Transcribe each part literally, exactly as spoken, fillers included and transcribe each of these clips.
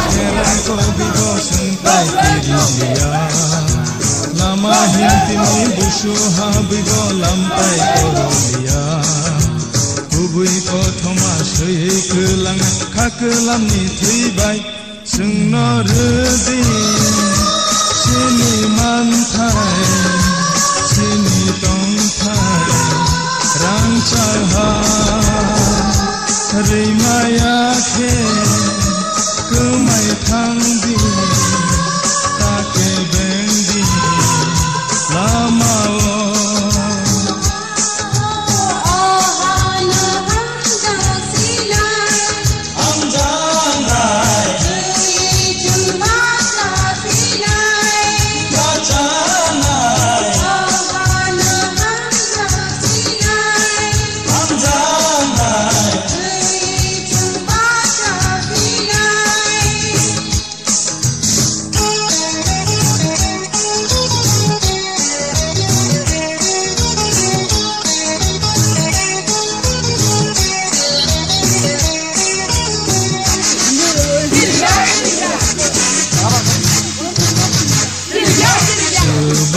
Pherang kobigo sengtai kiriya, lama hintini busu habigo lamtai korolia. Kubui kothoma sui kwlang kha kwlamni thwibai. Chwngno rwdi chini manthai, chini tongthai, rangchak ha rwimaya khe kwmai thangdi, ta kebengdi lama-o.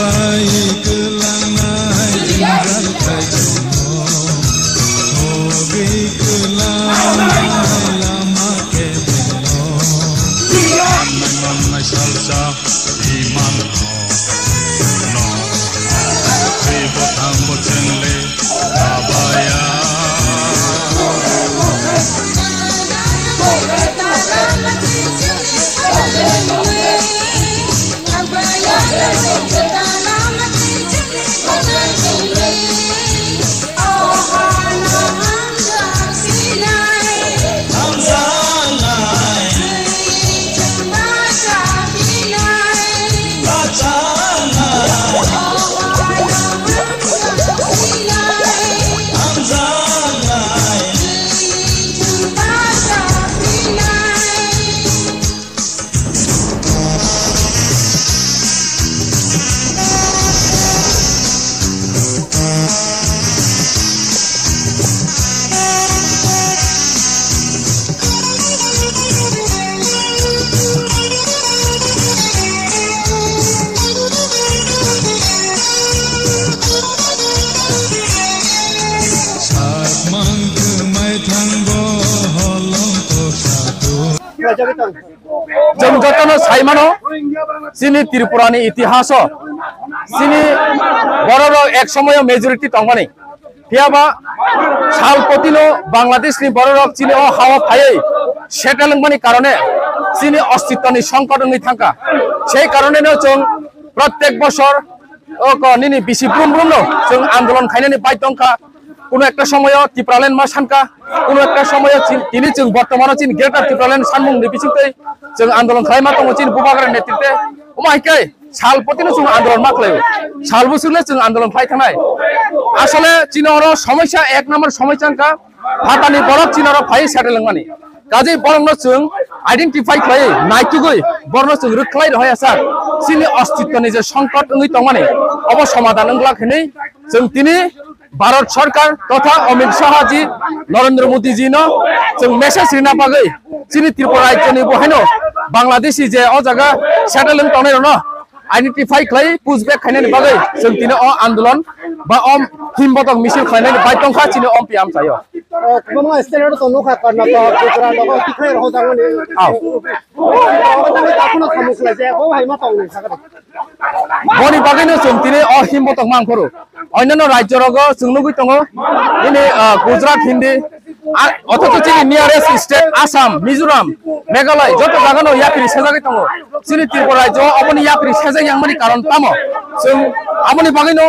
Swbai kwlangnai jwngjal khaijano, hogwi kwlangnai lama kebengno, mannai mannai salsa imano, no, tei bwthang bwchwng le abaya. Sakmang kwmai thangbo holong kosa tu. Chwng jotono sai mano, chini Tripura ni itihaso chini bororok ek somoyo majority tongmani. Phiyaba sal potino Bangladesh ni bororok chini o hao phaiwi settle wngmani karone chini ostitto ni songkot wngwi thangkha. Sei karone no chwng prottek bosor o ko nini bisi brum brum no chwng andolon khainani bai tongkha. Kuno ekta somoyo Tipraland ma sanka, kuno ekta somoyo chin-, tini chwng bortomano chini Greater Tipraland sanmung ni bisingtwi chwng andolon khlaima tongo chini Bubagra netrite. Omo hai khe sal potino chwng andolon ma khlaio. Sal bwswk le chwng andolon khlai thangnai. Asole chini oro somosya, ek number somosya wngkha phatani borok chini oro phai settle wngmani. Kaje borokno chwng identify khlai naitugwi borokno chwng rwkhlai rohai asa chini ostitto ni je songkot wngwi tongmani obo somadan wngglak hinwi chwng tini Bharat Sarkar totha Amit Shah ji, Narendra Modi ji no chwng message rina bagwi chini Tripura rajyo ni bo haino Bangladeshi je o jaga settle wng tongnai rokno identify khlai push back khainani bagwi chwng tini o andolon ba o himbotok misil khlainani bai tongkha chini o P M sayo. Kwbangma state o tong nukha Karnataka, Gujarat, o tikhlai rok jagoni. Aw. Takhwno samung khlai je, o hai ma tong ni sakha. Boni bagwino chwng tini o himbotok mang phuru. Onyanno rajyo rogo chwng nugwi tongo. Nini, ah, Gujarat hindi. A, othocho chini nearest state Assam, Mizoram, Meghalaya joto jagano yapri sejagwi tongo. Chini Tripura rajyo oboni yapri sejak yangmani karon tamo? Chwng aboni bagwino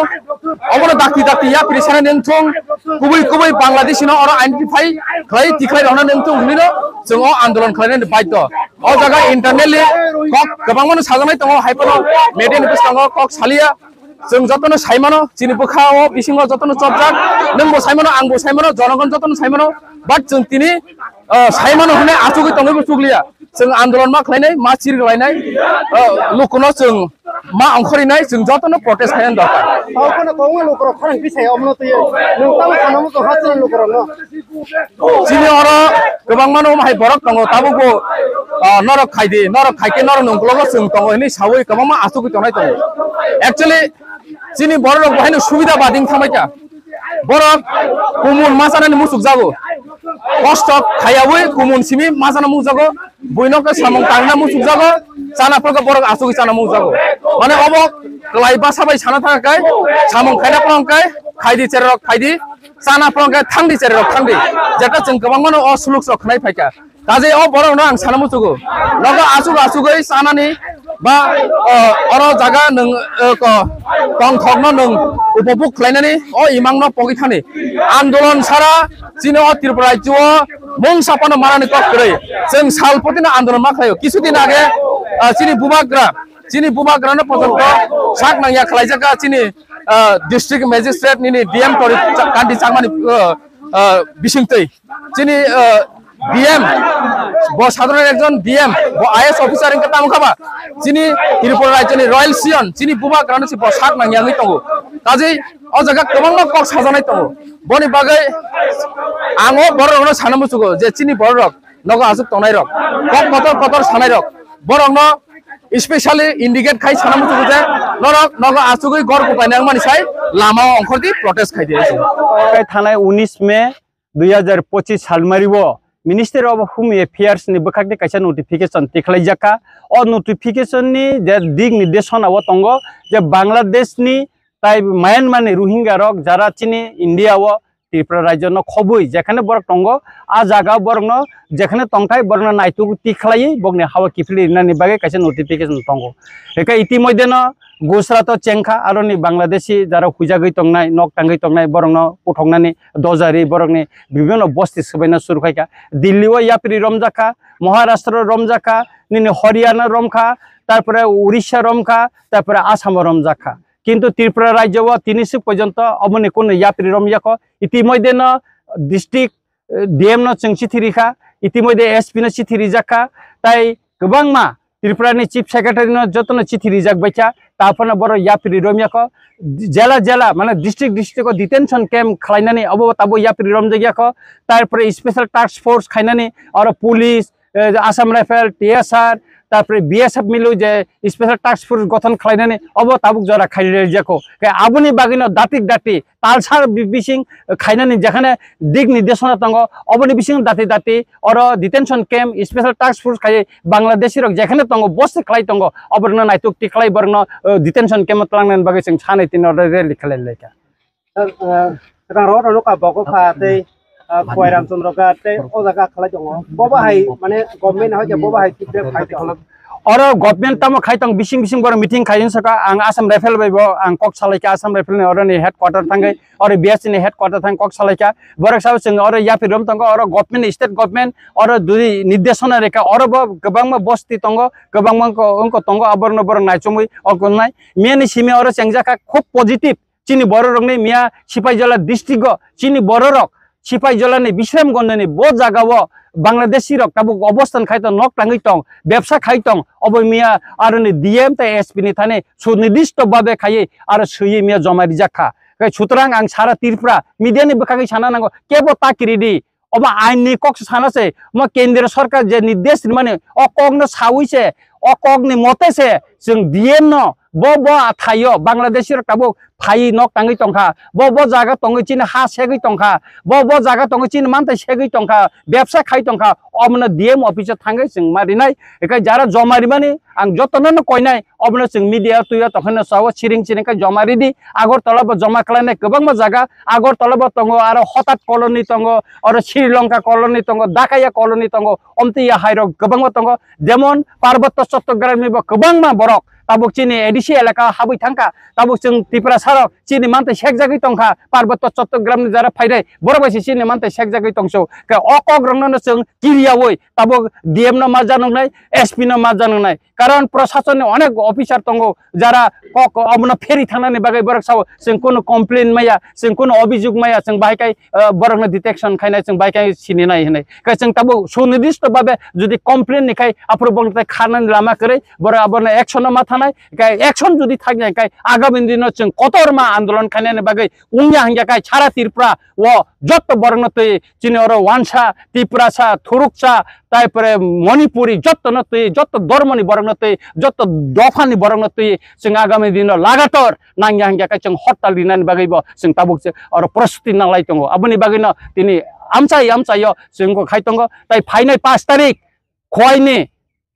obono dakti dakti yapri sanani wngthung, kubui kubui Bangladeshi no oro identify khlai tikhlai rokna wngthung hinwi no chwng o andolon khlainani baidhyo. O jaga internally kok kwbangmano sajaknai tongo, hai phano media ni bwskango kok saliya. Chwng jotono sai mano, chini bwkha o bisingo jotono chopjak. Nwngbo sai mano, angbo sai mano, jonogon jotono sai mano. But chwng tini, ah, sai mano hwnwi achugwi tongwibo chukliya. Chwng andolon ma khlainai, ma chirglainai, ah, lukuno chwng ma ongkhorinai, chwng jotono protest khaina dorkar. Tao kheno kwbangma lukurok khorang tisai omono twiwi nwng tamo sanamo tong hasteni lukurokno. Chini oro kwbangmano hai borok tongo, tabukbo, ah, norok khaidi, norok khaikhe norokni ukologo chwng tongo hinwi sawi kwbangma achugwi tongnai tongo. Actually, chini bororok bo haino subida bading thangbaikha. Borok kumun ma chanani muchukjago. Kosto khaiyawi kumun simi ma chana muchukjago. Buino khe samung tangna muchukjago. Chana phano borok achugwi chana muchukjago. Mane obo kwlai basa bai sana thangkha kai, samung khaina phano kai, khaidi chererok khaidi, chana phano kai thangdi chererok thangdi. Jeta chwng kwbangmano o suluk sok khnai phaikha. Kaje o borok no ang sana muchugo. Nogo asuk asugoi sanani ba, o, oro jaga nwng, o, ko, tongthok no nwng upobuk khlainani o imang no pogwi thani. Andolon sara chini o Tripura rajyo o mungsa phano manani kok kwrwi. Chwng sal poti no andolon ma khlaio. Kisu din age, o, chini bubagra, chini bubagra no pojonto sak nangya khlaijak kha chini, o, district magistrate nini D M tori kandi chakmani, o, o, bisingtwi. Chini, o, D M, bo sadharon ekjon D M, bo I A S officer wngkha tamo kha ba? Chini Tripura rajyoni Royal Siyong, chini bubagrano se bo sak nangya wngwi tongo. Kaje o jaga kwbangma kok sajaknai tongo. Boni bagwi ang o bororokno sana muchugo je chini bororok nogo asuk tongnairok, kok kotor kotor sanairok, borokno specially indicate khai sana muchugo je norok nogo asugwi gor kupai nangmani sai lama o ongkhordi protest khaidi. Thanai unis May dui hazar pochis salmari o Ministry of Home Affairs ni bwkhakni kaisa notification tikhlaijak kha. O notification ni je dik nirdeshona o tongo je Bangladesh ni tai Myanmar ni Rohingya rok jara chini India o Tripura rajyo no khobwi jekhane borok tongo, a jaga borok no jekhane tongthai borok no naituk tikhlaiwi bokni hawa kiphilwi rinani bagwi kaisa notification tongo. Eka itimodhye no Gujarat o chengkha, aroni Bangladeshi jara huijagwi tongnai, nok tangwi tongnai, borokno puthoknani dojari, borokni bibhinno bosti swbaina suru khaikha. Delhi o yapri romjakha, Maharashtra romjakha, nini Haryana romkha, tarpore Orissa romkha, tarpore Assam o romjakha. Kintu Tripura rajyo o tini swk porjonto oboni kunu yapri romyakho. Itimodhye no district D M no chwng chithi rikha, itimodhye S P no chithi rijakha, tai kwbangma Tripura ni Chief Secretary no jotono chithi rijak baikha, taphano borok yapri romyakho, jela jela, mane district district o detention camp khlainani obo tabuk yapri romjakyakho, tarpore special task force khainani oro police, eh, Assam Rifle, T S R, tarpore B S F milu je special task force gothon khlainani obo tabuk jora khairjakho. Khe aboni bagwino datik dati talsar bi-, bising khainani jekhane dik nirdeshona tongo, oboni bising dati dati oro detention camp special task force khai Bangladeshi rok jekhane tongo, bosti khlai tongo, oborno naituk tikhlai borno, eh, detention camp o twlangnani bagwi chwng sanai tini oro rally khlai laikha. Rang rok rok ka bogo kha tei, ah, Khwai Ramchandra ga tei o jaga khlai tongo. Bobo hai mane government hai je bobo hai feedback khai tongo. Oro government tamo khai tong bising bising borok meeting khai saka ang Assam Rifle bai bo ang kok salaikha Assam Rifle ni oro ni headquarter thangwi oro B S F ni headquarter thang kok salaikha borok sao chwng oro yapri rom tongo oro government state government oro dui nirdeshona reka oro bo kwbangma bosti tongo kwbangma wngko tongo aborno borok naichomwi o gongnai miyani simi oro chengjakha khub positive. Chini bororokni miya Sipaijala district o chini bororok Sipaijala ni Bisramganj ni bo jaga o Bangladeshi rok tabuk obostan khai tong, nok tangwi tong, bebsa khai tong, obo miya aroni D M tei S P ni thani sunidisto babe khaiwi aro swiwi miya joma rijak kha. Khe sutrang ang sara Tripura media ni bwkhagwi sana nango kebo ta kiridi. Obo ain ni kok se sana se, omo kendriya sarkar je nirdesh rimani, o kok no sawi se, o kok ni mote se, chwng D M no, bo, bo a thaio, Bangladeshi rok tabuk phaiwi nok tangwi tongkha, bo, bo jaga tongwi chini ha segwi tongkha, bo, bo jaga tongwi chini mantai segwi tongkha, bebsa khai tongkha, omono D M office o thangwi chwng ma rinai, ekai jara joma rimani, ang jotono no koinai, obono chwng media twi o tongkhe no sao siring siring khe joma ridi. Agartala bo joma khlainai kwbangma jaga. Agartala bo tongo, aro Hotat colony tongo, aro Sri Lanka colony tongo, Dakaya colony tongo, omtwi ya hai rok kwbangma tongo. Jemon Parbotto Chattogram ni bo kwbangma borok Tabuk chini A D C elaka habwi thangkha, tabuk chwng Tiprasa rok chini mantwi sekjagwi tongkha, Parbotto Chottogramni jara phainai borok bai se chini mantwi sekjagwi tongso. Khe o kokrokno no chwng kiriyaui tabuk D M no ma janoknai, S P no ma janoknai. Karon prosasonni onek officer tongo, jara kok obono pheri thangnani bagwi borok sao, chwng kunu complain maya, chwng kunu obijok maya, chwng bahai kai, ah, borokno detection khainai, chwng bahai kai sininai hinwi. Khe chwng tabuk sunidisto babe jodi complain ni khai aphuru bongni tai kharnani lama kwrwi, borok abono action no ma thanai, khe action jodi thangya khai agami dino chwng kotorma andolon khainani bagwi wngya hingya khai sara Tripura o jotto borokno twi chini oro wansa, Tiprasa, Thuruksa, tai pore Manipuri jottono twi, jotto dormoni borokno twi, jotto dophani borokno twi chwng agami dino lagator nangya hingya khe chwng hortal rinani bagwi bo chwng tabuk se oro prostuti nanglai tongo. Aboni bagwino tini amchai amchaio chwng khai tongo. Tai phainai pash tarik Khwaini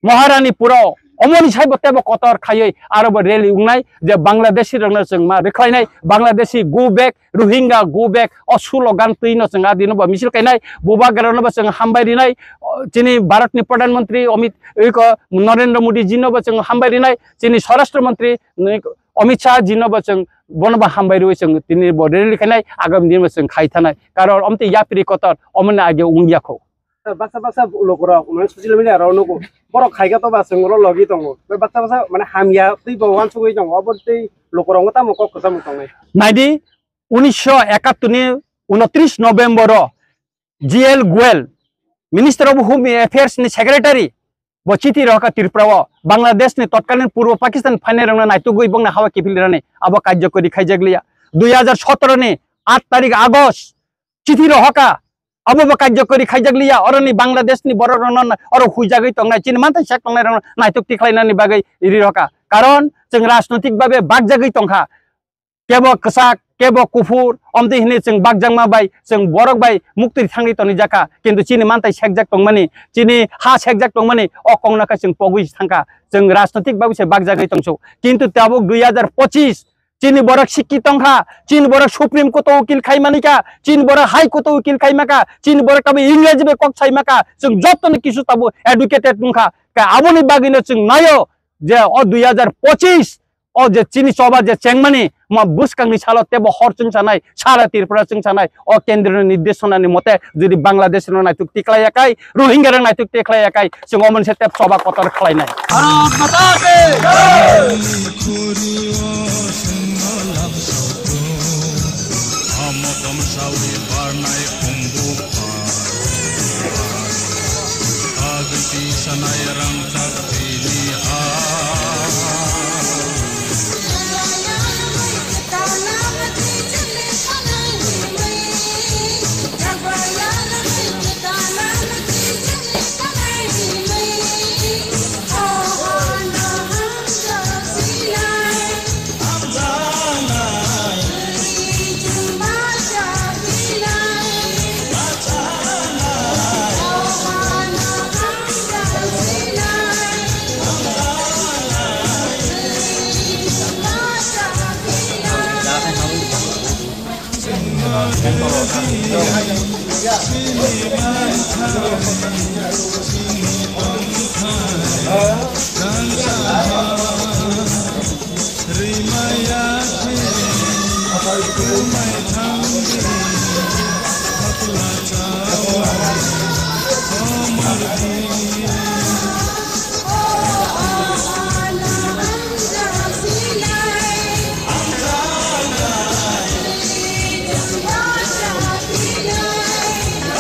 Maharani puro omoni saibo tebo kotor khaiwi aro bo rally wngnai je Bangladeshi rokno chwng ma rwkhlainai, Bangladeshi go back, Rohingya go back, o slogan twi no chwng a dino bo misil kainai, bubagra no bo chwng hambai rinai, o, chini Bharat ni Pradhan Mantri Amit, iko Narendra Modi ji no bo chwng hambai rinai, chini Swarashtra Mantri, ni, Amit Shah ji no bo chwng bono bo hambai rwi chwng tini bo rally khainai, agam din bo chwng khai thanai, karon omtwi yapri kotor omoni age wngya kho. Baksa baksa lokorok, mane, social media rok nugo. Borok khaika to ba chwng oro logi tongo. Baksa baksa, mane, hamya twi bo wansugwi tongo. Obo twi lokorok tamo kok kwcham tongnai. Naidi, unisho ekattor ni unotris November o G L Goel, Minister of Home Affairs ni Secretary, bo chiti rohorkha Tripura o, Bangladesh ni totkalin Purbo Pakistan phainai rokno naitugwi bongni hawa kiphil rani abo karjokori khaijak liya. Dui hajar sotoro ni aat tarik August, chiti rohorkha, abo bo karjokori khaijak liya, oroni Bangladesh ni borok rokno na-, oro huijagwi tongnai, chini manthai sak tongnai rokno naitok tikhlainani bagwi ri rohorkha. Karon chwng rajnotik babe bakjagwi tongkha, kebo kwchak, kebo kuphur, omtwi hinwi chwng bakjakma bai chwng borok bai muktwi thangwi tonijakha, kintu chini manthai sekjak tongmani, chini ha sekjak tongmani o kokno khe chwng pogwi thangkha, chwng rajnotik babe se bakjagwi tongsu, kintu tabuk dui hajar pochis, chini borok sikki tongkha, chini borok Supreme Court o ukil khai manikha, chini borok High Court o ukil khai maka, chini borok tabuk Ingreji bai kok sai maka, chwng jotono kisu tabuk educated wngkha. Ka aboni bagwino chwng naio je o dui hajar pochis o je chini choba je chengmani ma bwskangni salo tebo hor chwng sanai, sara Tripura chwng sanai, o kendro ni nirdeshona ni mote jodi Bangladesh no naituk tiklai yakai, Rohingya rok naituk tiklai yakai, chwng omo se tep choba kotor khlainai. Bharat Mata ki jai!